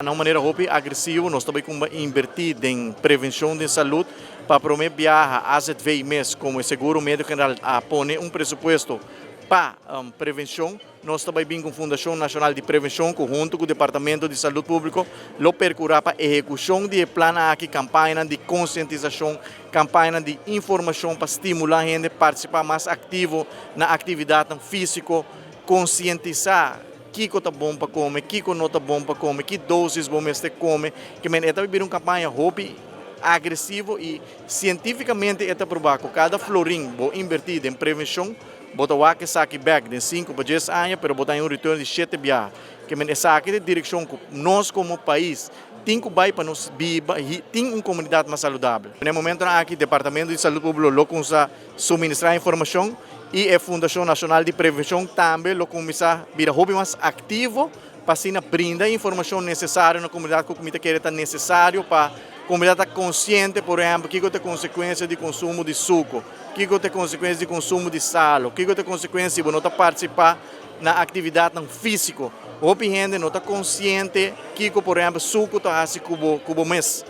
Na un manera hopi agresivo nos ta bay cuminsa inverti den prevencion di salud. Pa prome biaha AZV mes como seguro medico general a pone un presupuesto pa prevencion. Nos ta bay bin cu Fundacion Nacional di Prevencion cu hunto cu Departamento di Salud Publico lo percura pa ehecucion di plan aki, campaña di concientisacion, campaña di informacion pa stimula hende participa mas activo na actividad fisico, concientisa kico ta bon pa come, kico no ta bon pa come, ki dosis bo mester come, kiermen e ta bira un campaña hopi agresivo y cientificamente ta proba cu cada florin bo inverti den prevencion, bo ta wak esaki back den 5 pa 10 aña, pero bo ta un return di 7 biaha. Kiermen esaki ta e direccion cu nos como pais tin cu bay pa nos biba tin un comunidad mas saludabel. Na e momento aki, Departamento di Salud Publico lo cuminsa suministra informacion y e Fundacion Nacional di Prevencion tambe lo cuminsa bira hopi mas activo pa asina brinda informacion necesario na comunidad cu ta kere ta necesario pa comunidad ta consciente, por ehempel, kico ta consecuencia di consumo di suco, kico ta consecuencia di consumo di salo, kico ta consecuencia si no ta participa na actividad fisico. Hopi hende no ta consciente kico, por ehempel, suco ta haci cu bo mes.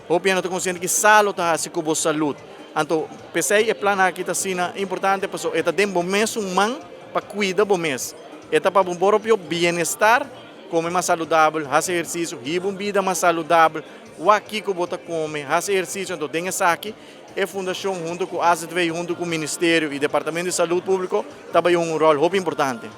Hopi hende no ta consciente cu salo ta haci cu bo salud. Anto, p'esey e plan aki ta asina importante, paso e ta den bo mes un man pa cuida bo mes. E ta pa bo propio bienestar, come mas saludabel, haci ehercicio, hiba un bida mas saludabel, wak kico bo ta come, haci ehercicio. Anto, den esaki, e fundacion hunto cu AZV, hunto cu Ministerio y Departamento di Salud Publico, tambe un rol hopi importante.